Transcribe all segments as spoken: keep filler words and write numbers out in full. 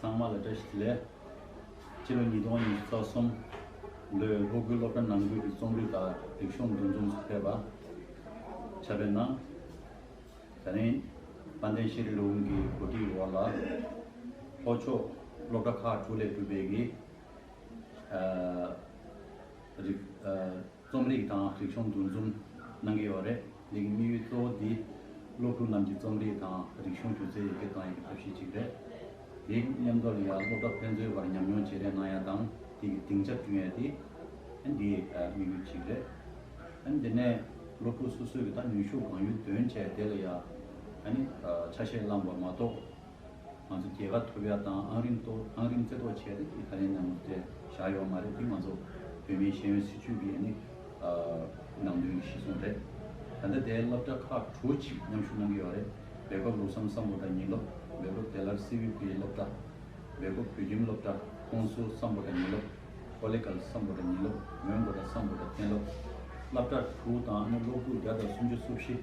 ཚང་མ་ལ་བཀྲ་ཤིས་བདེ་ལེགས། སྤྱི་ལོ་ཉིས་སྟོང་ཉི་ཤུ་རྩ་གསུམ་ལོའི་ལྷོ་ཁུལ་སློབ་གྲྭ་ནང་ཁུལ་གྱི་རྩོམ་རིག་དང་རིག་གཞུང་འདུ་འཛོམས་སུ་ཕེབས་པ་ཕྱག་དཔེ་གནང་། ད་རིང་དཔལ་ལྡན་ཤེས་རིག་ལས་ཁུངས་ཀྱི་གོ་སྒྲིག་འོག་ལ་ལྷོ་ཕྱོགས་སློབ་གྲྭ་ཁག་དྲུག་ལས་གྲུབ་པའི་གི་ཨ་རིག་ཨ་རྩོམ་རིག་དང་རིག་གཞུང་འདུ་འཛོམས་གནང་གི་ཡོད་རེད། འདི་གི་དམིགས་ཡུལ་གཙོ་བོ་འདི་སློབ་ཕྲུག་རྣམས་ཀྱི་རྩོམ་རིག་དང་རིག་གཞུང་སྒྱུ་རྩལ་ཡར་རྒྱས་གཏང་ཡག་གི་ཐབས་ཤེས་གཅིག་རེད། དེའི་མཉམ་དུ་ལ་ཡང་སློབ་གྲྭ་ཕན་ཚུན་བར་ཉམས་མྱོང་བརྗེ་རེས་གནང་ཡག་དང་དེ་གི་སྡིངས་ཆ་བསྐྲུན་ཡག་དེ་ཨ་འདིའི་དམིགས་ཡུལ་གཅིག་རེད། ཨ་འདི་ནས་སློབ་ཕྲུག་སོ་སོའི་གི་ད་ནུས་ཤུགས་གང་ཡོད་འདོན་བྱས་དེ་ལ་ཡང་ཨ་ནི་ཆ་ཤས་བླངས་པ་མ་གཏོགས། ང་ཚོ་རྒྱལ་ཁ་ཐོབ་ཡག་དང་ཨང་རིམ་གཏོ་ཨང་རིམ་རྩེ་གཏོགས་བྱས་ཏེ་ད་ལན་ནང་དེ་བཞག་ཡོད་མ་རེད། དེ་ང་ཚོ་བོད་མིའི་ཤེས་ཡོན་སྲིད་བྱུས་ཀྱི་ནི་ནང་དོན་གྱི་གཞི་བཟུང་རེད། ད་ལྟ་དེའི་སློབ་གྲྭ་ཁག་དྲུག་ཅིག་མཉམ་ཞུགས་གནང་གི་ཡོད་རེད། སྦེལ་ཀོབ་ལུགས་བསམ་སམ་བྷོ་ཊ་ཉིན་སློབ། སྦེལ་ཀོབ་ཏེ་ལར་སི་བི་པི་སློབ་གྲྭ། སྦེལ་ཀོབ་བོད་ཁྱིམ་སློབ་གྲྭ། ཀོང་སུ་སམ་བྷོ་ཊ་ཉིན་སློབ། ཧོ་ལི་ཀལ་སམ་བྷོ་ཊ་ཉིན་སློབ། མོན་བྷོ་ཊ་སམ་བྷོ་ཊ་གཏན་སློབ། སློབ་གྲྭ་དྲུག་དང་ནི་སློབ་ཕྲུག་བརྒྱ་དང་སུམ་ཅུ་སོ་བཞི་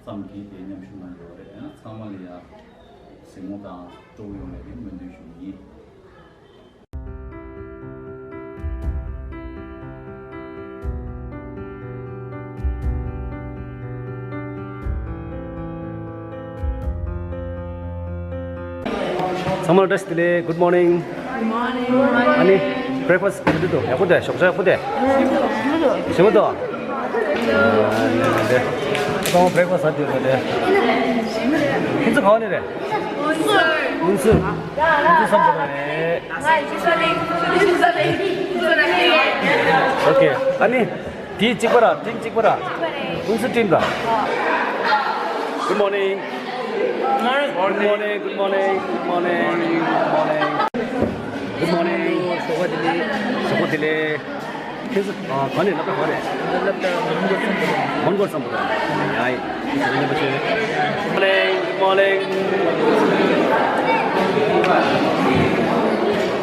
ཙམ་གྱིས་དེ་མཉམ་ཞུགས་གནང་ཡོད་རེད། ཡང་ཚང་མ་ལ་ཡང་གཟིགས་མོ་དང་སྤྲོ་པོ་ཡོང་བའི་སྨོན་འདུན་ཞུ་གི་ཡིན། ཚང་མ་བཀྲ་ཤིས་བདེ་ལེགས། Good morning. Good morning. ཨ་ནི་བྷེ་རེག་ཕ་སི་ཊི་ག་འདྲ་འདུག་ཡག་པོ་འདུག་ཞོགས་ཇ་ཡག་པོ་འདུག་ཞིམ་པོ་འདུག་ཞིམ་པོ་འདུག་ཨ་ནི་འདི་ཚང་མ་བྷེ་རེག་ཕ་སི་ཊི་ཟ་འདོད་འདུག་དེ་ཁྱེད་ཚོ་ག་པར་ནས་རེད། ཀུན་གསལ། ཀུན་གསལ་བསམ་པ་རེད། ཨོ་ཁེ། ཨ་ནི། དེ་གཅིག་པ་ར། ཊིམ་གཅིག་པ་ར། ཀུན་གསལ་ཊིམ་ར། Good morning. Good morning. Good morning. Good morning. Good morning. Good morning. ཞོགས་པ་བདེ་ལེགས། ཞོགས་པ་བདེ་ལེགས། ཁྱེད་ཚོ་ཨ་ག་ནས། སློབ་གྲྭ་ག་ནས། སློབ་གྲྭ་མོན་གྷོ་སམ་བྷོ་ཊ། མོན་གྷོ་སམ་བྷོ་ཊ། ཡ་ཡི། Good morning. Good morning.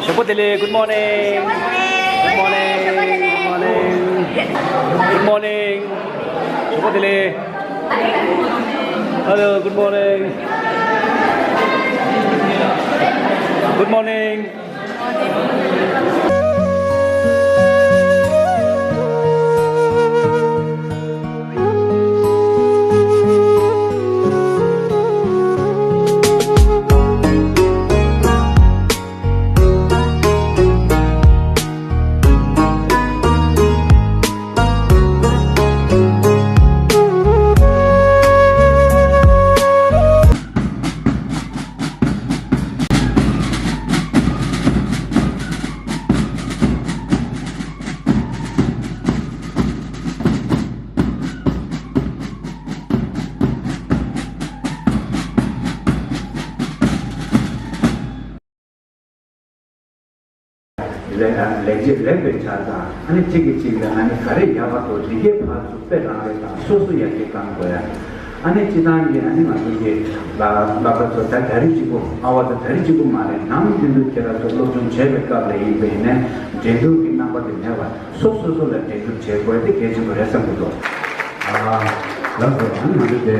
ཞོགས་པ་བདེ་ལེགས། Good morning. Good morning. Good morning. Good morning. ཞོགས་པ་བདེ་ལེགས། Hello, good morning. Good morning. ལེགས་ལེགས་བྱས་ལེགས་པའི་ཆ་དང་། ཨ་ནི་གཅིག་གིས་གཅིག་ལ་ཨ་ནི་ག་རེ་ཡག་པ་འདུག་འདི་གའི་ཕར་ཚུར་དཔེ་རང་རེ་དང་སོ་སོ་ཡར་རྒྱས་གཏང་དགོས་ཡ། ཨ་ནི་སྤྱི་བཏང་གི་ཨ་ནི་ང་ཚོ་གི་ལ་སློབ་གྲྭ་ཚོ་ད་ད་རེས་གཅིག་པོ། ཨ་བ་ད་ད་རེས་གཅིག་པོ་མ་རེད། ནམ་རྒྱུན་དུ་ཁྱེད་རང་ཚོ་སློབ་སྦྱོང་བྱེད་པའི་སྐབས་ལ་ཡིན་པ་ཡིན་ནའི་འགྲན་བསྡུར་གྱི་རྣམ་པ་དེ་མེད་པར་སོ་སོ་སོ་ལ་འགྲན་བསྡུར་བྱེད་དགོས་དེ་གལ་ཆེན་པོ་རེད་བསམ་གྱི་འདུག་ཨ་ལགས་སོ། ཨ་ནི་ང་ཚོ་དེ་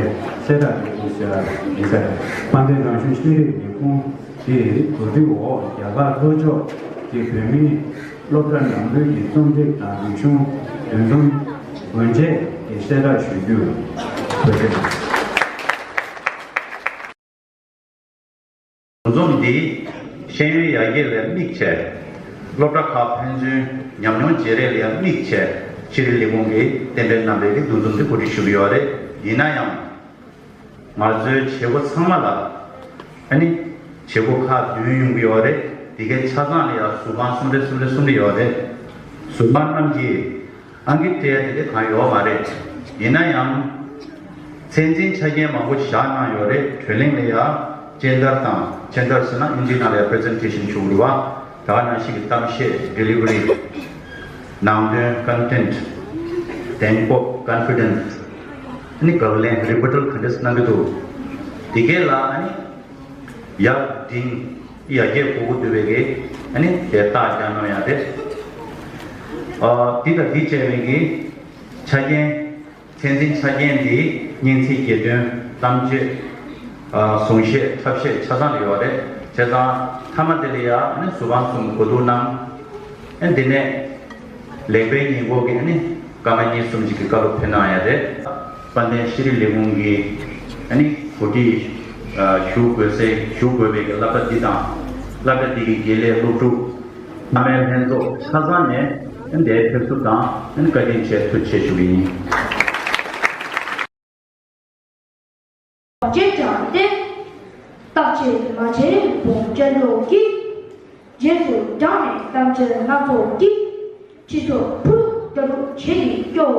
གསལ་བསྒྲགས་ཀྱི་ཡིན་ཟེར་ཡིན་ཟེར། དཔལ་ལྡན་རང་གཞུང་ཤེས་རིག་ལས་ཁུངས་ཀྱི་གོ་སྒྲིག་འོག་རྒྱ་གར་ལྷོ་ཕྱོགས་ཀྱི་བོད་མིའི་སློབ་གྲྭ་ནང་ཁུལ་གྱི་རྩོམ་རིག་དང་རིག་གཞུང་འདུ་འཛོམས་སྒོ་འབྱེད་ཀྱི་གསལ་བསྒྲགས་ཞུ་རྒྱུ། འདུ་འཛོམས་འདིས་ཤེས་ཡོན་ཡར་རྒྱས་ལ་དམིགས་བྱས། སློབ་གྲྭ་ཁག་ཕན་ཚུན་ཉམས་མྱོང་བརྗེ་རེས་ལ་དམིགས་བྱས། ཤེས་རིག་ལས་ཁུངས་ཀྱིས་གཏན་འབེབས་གནང་བའི་འདུ་འཛོམས་འདི་གོ་སྒྲིག་ཞུ་གི་ཡོད་རེད། ཡིན་ན་ཡང་། ང་ཚོའི་བྱེད་སྒོ་ཚང་མ་ལ་ཨ་ནི་བྱེད་སྒོ་ཁག་བདུན་ཡོང་གི་ཡོད་རེད། དེ་གའི་ཆ་ཚང་ལ་ཡང་ཟུར་ཁང་གསུམ་རེ་གསུམ་རེ་གསུམ་རེ་ཡོད་རེད། ཟུར་པ་རྣམས་ཀྱིས་ཨང་ཀི་སྤྲད་ཡ་དེ་འདྲ་གང་ཡོད་མ་རེད། ཡིན་ན་ཡང་ཚད་འཛིན་ཆ་རྐྱེན་མང་པོ་བཞག་གནང་ཡོད་རེད། གྲོས་གླེང་ལ་ཡང་སྤྱན་བསྟར་དང་། སྤྱན་བསྟར་ཟེར་ན་ཨིན་ཇིའི་ནང་ལ་ཡང་པི་རི་ཛེན་ཊེ་ཤན་ཞུ་དགོས་རེད་བ། ད་ག་ནང་བཞིན་གྱི་གཏམ་བཤད། ཌེ་ལི་ཝ་རི། ནང་དོན། ཀོན་ཊེན་ཊི། གདེང་སྤོབས། ཀོན་ཕི་ཌེན་སི། ཨ་ནི་དགག་ལན། རི་བྷ་ཊལ་ག་འདྲས་གནང་གི་འདུག་དེ་གས་ལ་ཨ་ནི་ཡར་འགྲེང་ཡར་རྒྱས་དགོས་ཀྱི་འདུག་པའི་གི་ཨ་ནི་དེ་རྟགས་རྒྱག་གནང་ཡ་རེད། ཨ་འདི་དང་འདི་བཅས་པའི་གི་ཆ་རྐྱེན། ཚད་འཛིན་ཆ་རྐྱེན་འདི་སྙན་ཚིག་གྱེར་འདོན། གཏམ་བརྗོད། ཨ་གསུང་བཤད། འཁྲབ་བཤད་ཆ་ཚང་ལ་ཡོད་རེད། བྱས་ཙང་མཐའ་མ་དེ་ལ་ཡང་ཨ་ནི་ཟུར་ཁང་གསུམ་གོ་བསྡུར་གནང་། ཨ་ནི་འདི་ནས་ལེགས་པའི་ཉེས་འགོག་གི་ཨ་ནི་སྐར་མ་གཉིས་གསུམ་ཅིག་གི་བཀའ་སློབ་ཕེབས་གནང་ཡ་རེད། དཔལ་ལྡན་ཤེས་རིག་ལས་ཁུངས་ཀྱི་ཨ་ནི་གོ་སྒྲིག་ཞུ་དགོས་སའི་ཞུ་དགོས་པའི་གི་བསླབ་གྲྭ་འདི་དང་། བསླབ་གྲྭ་འདི་གི་དགེ་ལས་སློབ་ཕྲུག་སྔ་མའི་ལྷན་ཚོགས་ཆ་ཚང་ནས་ཨ་ནི་འདིར་ཕེབས་བསུ་དང་ཨ་ནི་བཀའ་དྲིན་ཆེ་ཐུགས་རྗེ་ཆེ་ཞུ་གི་ཡིན། བར་ཆད་བྱས་ཏེ། བརྟག་བྱེད་མ་བྱས་བོང་ཅན་ཚོགས་ཀྱིས། རྗེས་སུ་འབྲངས་ནས་གཏམ་འཆལ་སྣ་ཚོགས་ཀྱིས། སྤྱི་ཚོགས་ཕུ་རུ་བརྒྱ་རུ་བྱེད་ཀྱི་སྐྱོ།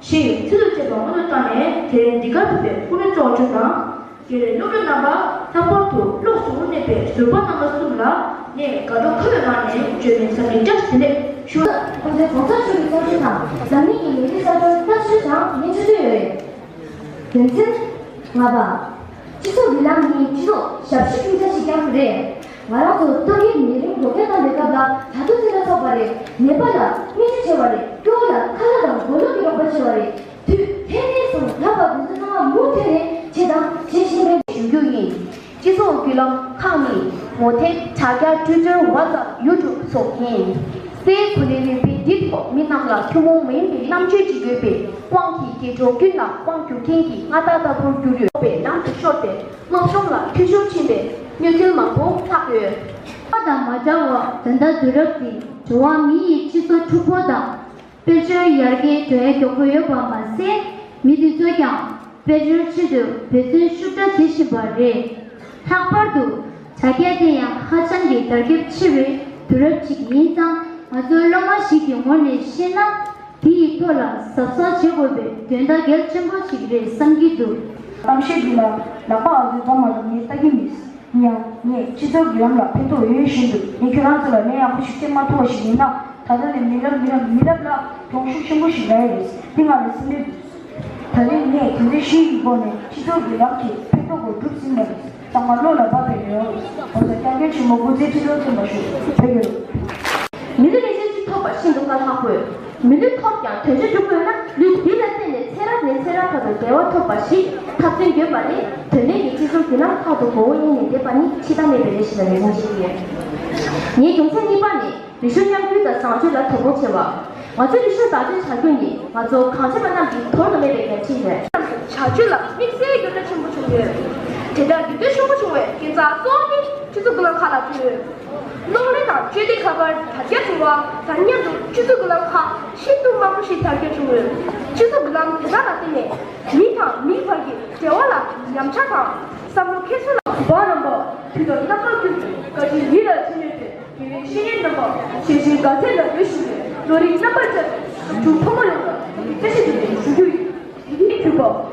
ཞེས་ཚིག་ཏུ་བཅད་པ་སྔོན་དུ་བཏང་ནས་དེ་རིང་འདི་གར་ཕེབས་པའི་སྐུ་མགྲོན་གཙོ་བོ་ཁྱོད་དང་། དགེ་ལས་སློབ་ཕྲུག་རྣམ་པ་ལྷག་པར་དུ་སློབ་ཟུར་གནས་པའི་ཟུར་པ་རྣམ་པ་གསུམ་ལ་ངས་དགའ་སྤྲོ་ཁ་བའི་ངང་ནས་བརྗོད་མེད་འཚམས་འདྲི་བཀྲ་ཤིས་བདེ་ལེགས་ཞུ། ཁོང་ཚོའི་གོང་ས་མཆོག་གི་གསུང་ཆོས་དང་འཛམ་གླིང་གི་མི་རིགས་གསར་འགྱུར་ལྟ་ཞིབ་དང་ཉན་ཆོག་ཏུ་ཡོད་རེད། དོན་ཚན་ལྔ་པ། སྤྱི་ཚོགས་བརྒྱུད་ལམ་ནི་སྤྱི་ཚོགས་ཞབས་ཞུ་ཁྲིམས་འཆར་ཞིག་ཀྱང་རེད། ང་རང་ཚོ་ཏོག་དབྱིབས་ནད་རིམས་རོགས་སྐྱོར་བཏང་བའི་སྐབས་ལ་ད་དུང་ཚེ་ལ་ཐོགས་པ་རེད། ནད་པ་ལ་སྨན་བཅོས་བྱས་པ་རེད། སྐྱོ་བོ་ལ་ཁ་ལག་དང་མགོ་ལོག་གི་རོགས་པ་བྱས་པ་རེད། དུས་ཐད་ནས་བཟུང་ལྷག་པར་དུ་ཚང་མ་མུ་མཐུད་ནས་བྱས་དང་བྱེད་བཞིན་པའི་ཞུ་རྒྱུ་ཡིན། སྤྱི་ཚོགས་བརྒྱུད་ལམ་ཁག་ནི་ངོ་དེབ། དྲ་རྒྱ། Twitter། WhatsApp། YouTube སོགས་ཡིན། སའི་གོ་ལའི་རིམ་པས་འདི་ཐོག་མི་རྣམས་ལ་ཐུན་མོང་མ་ཡིན་པའི་རྣམ་དཔྱོད་ཅིག་ཡོད་པའི་དབང་གིས་རྒྱལ་ཕྱོགས་ཀུན་ལ་དབང་བསྒྱུར་མཁན་གྱི་མངའ་བདག་ལྟ་བུར་གྱུར་ཡོད། པའི་ལམ་དུ་ཤོར་ཏེ་སློབ་སྦྱོང་ལ་འཐུས་ཤོར་ཕྱིན་པའི་གནས་ཚུལ་མང་པོ་ལྷག་ཡོད། དང་མ་འདྲ་བར་ད་ལྟ་དུས་རབས་འདིའི་འགྲོ་བ་མི་ཡི་སྤྱི་ཚོགས་འཁྲུག་པོ་དང་། དཔལ་འབྱོར་ཡར་རྒྱས་འགྲོ་ཡ་མགྱོགས་པོ་ཡོད་པ་མ་ཟད། མི་དེ་ཚོས་ཀྱང་དཔལ་འབྱོར་ཆེད་དུ་འབད་བརྩོན་ཤུགས་དྲག་བྱེད་བཞིན་པ་རེད། ལྷག་པར་དུ་དྲ་རྒྱ་དེ་ཡང་ཧ་ཅང་གི་དར་ཁྱབ་ཆེ་བའི་དུས་རབས་ཅིག་ཡིན་ཙང་། ང་ཚོའི་སློབ་མ་ཞིག་གི་ངོས་ནས་བཤད་ན། དེ་ཡི་ཐོག་ལ་གཟབ་གཟབ་བྱེད་དགོས་པའི་དོན་དག་གལ་ཆེན་པོ་ཞིག་རེད་བསམ་གྱི་འདུག་གཏམ་བཤད་འདི་ལ་ལག་པ་ཨ་ཟུར་འཛོམས་མ་གཏོགས་ངས་ལྟ་གི་མེད། ཡང་ངས་སྤྱི་ཚོགས་བརྒྱུད་ལམ་ལ་ཕན་ཐོགས་ཡོད་བཞིན་དུ། ངས་ཁྱོད་རང་ཚོ་ལ་ལན་ཡག་པོ་ཞིག་སྤྲད་མ་ཐུབ་པ་ཞིག་ཡིན་ན། ད་ལྟ་ནས་མི་རབས་མི་རབས་མི་རབས་ལ་གྱོང་ཤུགས་ཆེན་པོ་ཞིག་རག་ཡ་རེད། འདི་ང་ལ་སེམས་ཁྲལ་འདུག་ད་རེས་ངས་དོན་ཚན་བཞི་ཡི་སྒོ་ནས་སྤྱི་ཚོགས་བརྒྱུད་ལམ་གྱི་ཕན་ཐོགས་སྐོར་སྒྲུབ་ཟིན་པ་རེད། ཚང་མ་བློ་ལ་བབས་པའི་ཡོང་རེད། ༸གོང་ས་༸སྐྱབས་མགོན་ཆེན་པོ་སྐུ་ཚེ་ཁྲི་ལོར་བརྟན་པར་ཤོག་བོད་ཀྱི་རེད། མི་ལུས་ལས་ཆེན་ཅིག་ཐོབ་པ་ཤིན་ཏུ་དཀའ་ཁག་པོས། མི་ལུས་ཐོབ་ཀྱང་དོན་ཆེན་སྒྲུབ་དགོས་ན། ལུས་འདི་ལ་བརྟེན་ནས་ཚེ་རབས་ནས་ཚེ་རབས་བར་དུ་བདེ་བ་ཐོབ་པ་ཞིག་འཐབ་རྩོད་དགོས་པ་ནི། དོན་ལྡན་གྱི་སྤྱི་ཚོགས་བརྒྱུད་ལམ་ལྷག་ཏུ་མགོ་བོ་དབྱེ་ནས་བསྡད་པ་ནི་ཕྱི་ཐག་མེད་པའི་ལས་ཤིག་ལ་ངེས་འཛིན་བྱེད་ཀྱི་ཡོད། ངའི་རྒྱུ་མཚན་གཉིས་པ་ནི། རིག་གཞུང་མཉམ་འགུལ་དང་བཟང་སྤྱོད་ལ་དོ་ཁུར་ཆེ་བ། ང་ཚོའི་རིག་གཞུང་བདག་སྐྱོང་བྱ་རྒྱུ་ནི་ང་ཚོ་གང་བྱེད་པ་རྣམས་ཀྱི་དོར་དུ་མེད་པའི་འགན་འཁྲི་རེད། བྱ་སྤྱོད་ལ་དམིགས་བསལ་འགྱུར་ལྡོག་ཆེན་པོ་བྱུང་ཡོད། དེ་ལྟར་འགྱུར་ལྡོག་ཆེན་པོ་བྱུང་བའི་རྐྱེན་རྩ་གཙོ་བོ་ནི་སྤྱི་ཚོགས་བརྒྱུད་ལམ་ཁག་ལ་ཐུག་ཡོད། གློག་ཀླད་དང་དཔྱད་ལྡན་ཁ་པར་དར་ཁྱབ་བྱུང་བ་དང་མཉམ་དུ་སྤྱི་ཚོགས་བརྒྱུད་ལམ་ཁག་ཤིན་ཏུ་མང་པོ་ཞིག་དར་ཁྱབ་བྱུང་ཡོད། སྤྱི་ཚོགས་བརྒྱུད་ལམ་དེ་དག་ལ་བརྟེན་ནས་མི་དང་མིའི་བར་གྱི་འབྲེལ་བ་ལ་ཉམས་ཆག་དང་བསམ་བློ་འཁྱེར་སོ་ལ། བ་རམ་པ་དུས་དང་རྣམ་པར་ཀུན་ཏུ་བཀའ་དྲིན་ཡིད་ལ་དྲན་ཡོད་པའི་དགེ་བའི་བཤེས་གཉེན་རྣམ་པ་ཞལ་བཞེས་དགའ་ཚལ་ལ་ཡོད་བཞིན་པའི་བློ་རིག་རྣམ་པར་དཔྱད་པའི་ཕྲུ་གུ་ཕོ་མོ་ཡོངས་ལ་བཀྲ་ཤིས་བདེ་ལེགས་ཞུ་རྒྱུ་ཡིན། དེ་ནས་གུས་པ།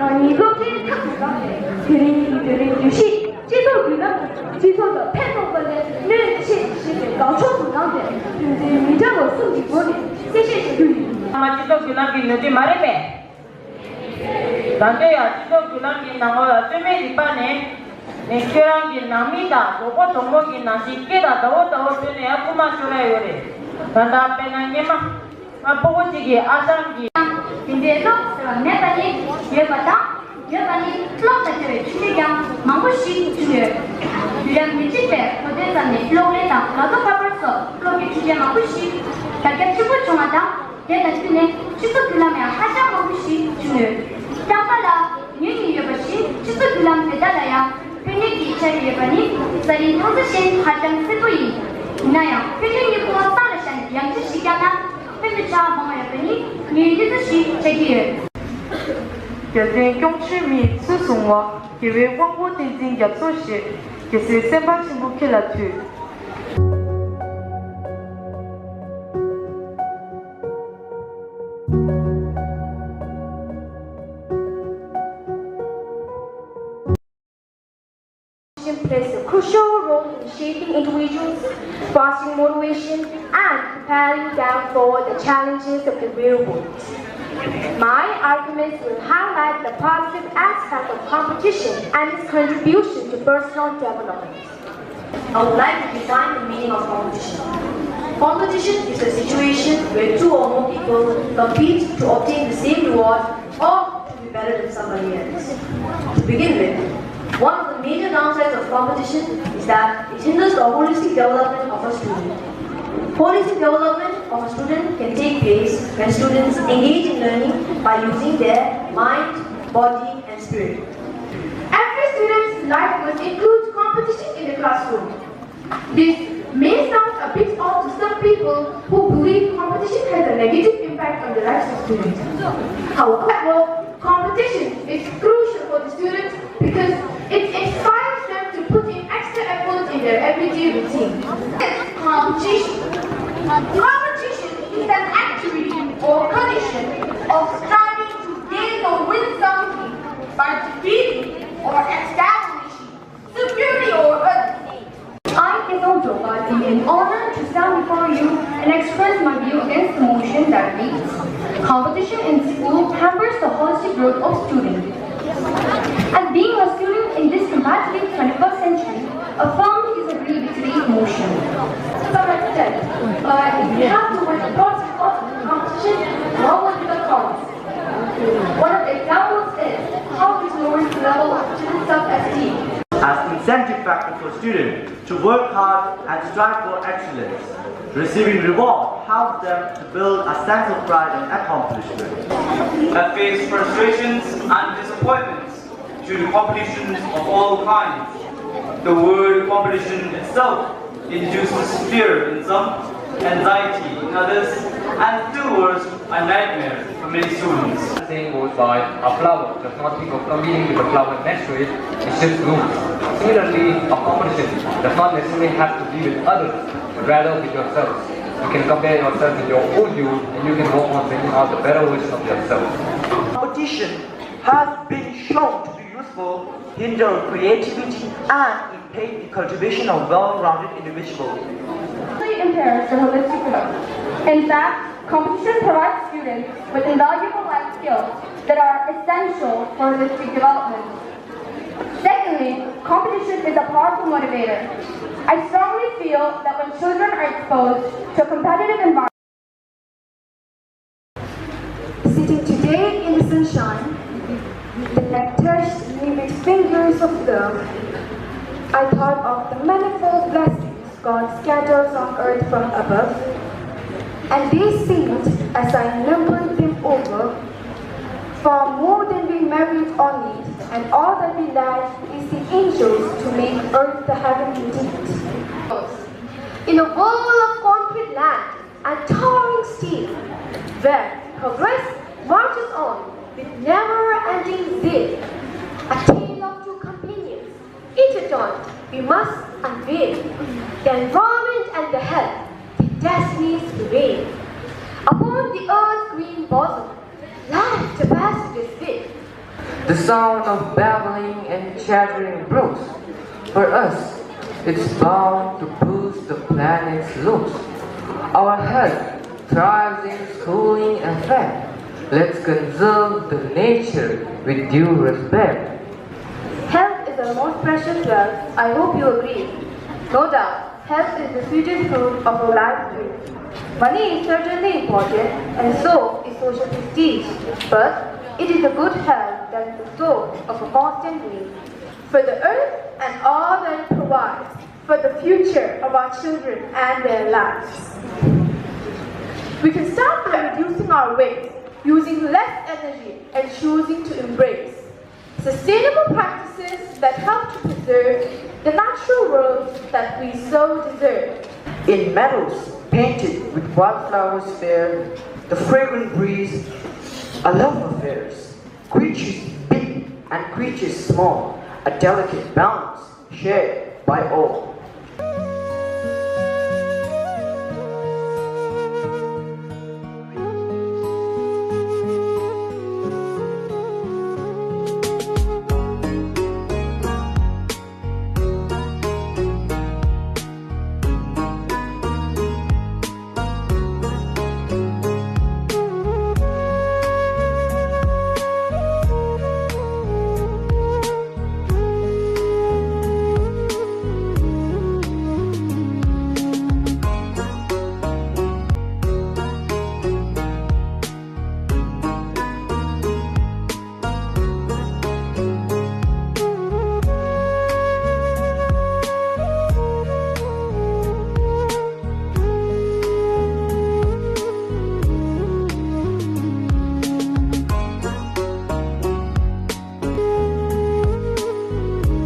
རང་ཉིད་སློབ་གྲྭའི་མཐར་ཕྱིན་ཙང་། དེ་རིང་གི་དེ་རིང་བརྗོད་གཞི་སྤྱི་ཚོགས་བརྒྱུད་ལམ་སྤྱི་ཚོགས་ལ་ཕན་ཐོགས་པ་ལས་གནོད་ཆེ་ཞེས་པའི་འགག་ཕྱོགས་སུ་ལངས་ཏེ། དོན་ཚན་མི་འདྲ་བ་གསུམ་གྱི་སྒོ་ནས་གསལ་བཤད་ཞུ་རྒྱུ་ཡིན། ཚང་མ་སྤྱི་ཚོགས་བརྒྱུད་ལམ་གྱི་ནུས་ལྡན་མ་རེད་པས། ད་ལྟ་ཡང་སྤྱི་ཚོགས་བརྒྱུད་ལམ་གྱི་ནང་ལོགས་ལ་རྩོད་མེད་རིག་པ་ནས་ནས་ཁྱོད་རང་གི་ནང་མི་དང་གྲོགས་པོ་གྲོགས་མོ་གི་ནང་བཞིན་སྐད་དང་ཟླ་བོ་ཟླ་བོ་བཟོས་ནས་ཡང་རྐུ་མ་ཤོར་ཡ་ཡོད་རེད། ད་ལྟ་དཔེར་ན་སྔོན་མ་ང་ཕྲུ་གུ་གཅིག་གིས་ཨ་ཞང་གི་དེ་འདྲའི་བློ་ཟེར་བ་མེད་པ་ནི་ཡོད་པ་དང་། ཡོད་པ་ནི་ཀློག་དང་འབྲེལ་བའི་འཕྲུལ་ཆས་ཀྱང་མང་པོ་ཞིག་བྱུང་ཡོད། དུས་རབས་ཉེར་གཅིག་པའི་གོ་དོན་ཙམ་ནས་གློག་ཀླད་དང་ལག་ཐོགས་ཁ་པར་སོགས་གློག་གི་འཕྲུལ་ཆས་མང་པོ་ཞིག་དར་ཁྱབ་ཆེན་པོ་བྱུང་བ་དང་། དེ་དང་བསྟུན་ནས་སྤྱི་ཚོགས་བརྒྱུད་ལམ་ཡང་ཧ་ཅང་མང་པོ་ཞིག་བྱུང་ཡོད། བསམ་པ་ལ་ཉན་གྱི་ཡོད་པ་བཞིན་སྤྱི་ཚོགས་བརྒྱུད་ལམ་དེ་དག་ལ་ཡང་ཕན་ནུས་ཀྱི་ཆ་ཡོད་པ་ནི་ཟ་རིན་ཐང་ས་ཞེས་ཧ་ཅང་གསལ་པོ་ཡིན། ཡིན་ན་ཡང་ཕན་ནུས་གཉིས་པོ་སྟེང་ལ་བཞག་ནས་ཡང་ཅིག་ཞིག་བསྐྱར་ན་ཕན་ཐོགས་ཆ་མང་བ་ཡོད་པ་ནི་ངའི་གནས་ཚུལ་ཞིག་ཆགས་ཀྱི་ཡོད། རྒྱལ་བསྟན་སྐྱོང་མཆོད་མེའི་ཚུལ་བཟུང་བ། རྒྱལ་བའི་དབང་པོ་བསྟན་འཛིན་རྒྱ་མཚོ་ཞེས། རྒྱལ་སྲས་སེམས་དཔའ་ཆེན་པོ་ཁྱེད་ལ་འདུད། Education plays a crucial role in shaping individuals, fostering motivation, and preparing them for the challenges of the real world. My arguments will highlight the positive aspect of competition and its contribution to personal development. I would like to define the meaning of competition. Competition is a situation where two or more people compete to obtain the same reward or to be better than somebody else. To begin with, one of the Major downsides of competition is that it hinders the holistic development of a student. Holistic development of a student can take place when students engage in learning by using their mind, body, and spirit. Every student's life must include competition in the classroom. This may sound a bit odd to some people who believe competition has a negative impact on the lives of students. However, competition is crucial for the students because it inspires them to put in extra effort in their everyday routine. Competition. Competition is an activity or condition of striving to gain or win something by defeating or establishing superior or other. I, Kizong Joba, take an honor to stand before you and express my view against the motion that reads, "Competition in school hampers the holistic growth of student." And being a student in this competitive twenty-first century, I firmly disagree with today's motion. To some extent, but if we have to weigh the pros and cons of the competition, what would be the cons? One of the examples is how it lowers the level of student self-esteem. As incentive factor for students to work hard and strive for excellence, receiving reward helps them to build a sense of pride and accomplishment. That face frustrations and disappointments due to competitions of all kinds. The word competition itself induces fear in some, anxiety in others, and still worse, a nightmare for many students. The saying goes by, "A flower does not think of competing with the flower next to it, it just blooms." Similarly, a competition does not necessarily have to be with others, but rather with yourself. You can compare yourself with your old you, and you can work on bringing out the better version of yourself. Competition has been shown to be useful, hinder creativity, and impede the cultivation of well-rounded individual. It impairs the holistic growth. In fact, competition provides students with invaluable life skills that are essential for holistic development. Secondly, competition is a powerful motivator. I strongly feel that when children are exposed to a competitive environment, sitting today in the sunshine that touched me with fingers of love, I thought of the manifold blessings God scatters on earth from above, and they seemed, as I numbered them over, far more than we merit or need, and all that we lack is the angels to make earth the heaven indeed. In a world of concrete land and towering steel, where progress marches on with never-ending zeal, a tale of two companions intertwined, we must unveil. The environment and the health, the destinies reveal. Upon the earth's green bosom, life the passage is with. The sound of babbling and chattering brooks. For us, it's bound to boost the planet's looks. Our health thrives in schooling and fact. Let's conserve the nature with due respect. Health is our most precious wealth. I hope you agree. No doubt, health is the sweetest fruit of a life tree. Money is certainly important, and so is social prestige, but it is the good health that is the source of a constant need for the earth and all that it provides for the future of our children and their lives. We can start by reducing our waste, using less energy, and choosing to embrace sustainable practices that help to preserve the natural world that we so deserve. In meadows painted with wildflowers fair, the fragrant breeze, a love affairs. Creatures big and creatures small, a delicate balance shared by all.